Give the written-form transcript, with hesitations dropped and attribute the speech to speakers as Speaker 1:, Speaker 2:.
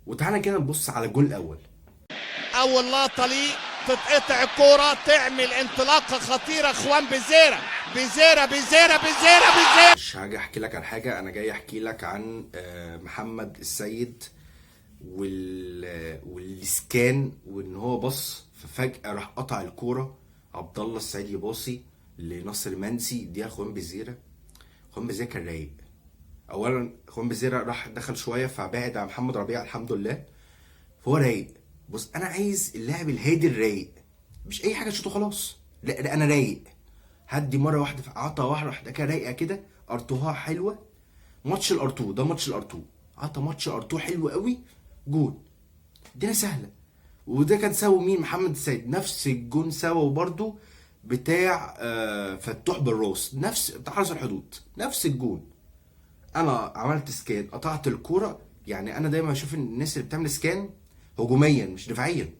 Speaker 1: وتعالى كده نبص على الجول الاول.
Speaker 2: اول لقطة ليه تتقطع الكورة، تعمل انطلاقة خطيرة، خوان بيزيرا بيزيرا بيزيرا بيزيرا بيزيرا.
Speaker 1: مش هاجي احكي لك عن حاجة، انا جاي احكي لك عن محمد السيد وال scan، وان هو بص ففجاه راح قطع الكورة. عبد الله السعيد يباصي لنصر منسي، دي خوان بيزيرا. خوان بيزيرا كان رايق. اولا خوان بيزيرا راح دخل شوية فبعد عن محمد ربيع، الحمد لله، فهو رايق. بص، انا عايز اللاعب الهادي الرايق، مش اي حاجة تشوطه خلاص. لا لا، انا رايق، هدي مرة واحده، عطى واحدة واحدة كده رايقة كده، ارتوها حلوة. ماتش الارتو ده، ماتش الارتو، عطى ماتش ارتو حلو قوي، جون الدنيا سهله. وده كان سوا مين؟ محمد السيد، نفس الجون سوا، وبرده بتاع فتوح بالراس، نفس بتاع حرس الحدود، نفس الجون. انا عملت scan، قطعت الكوره. يعني انا دايما اشوف الناس اللي بتعمل scan هجوميا مش دفاعيا.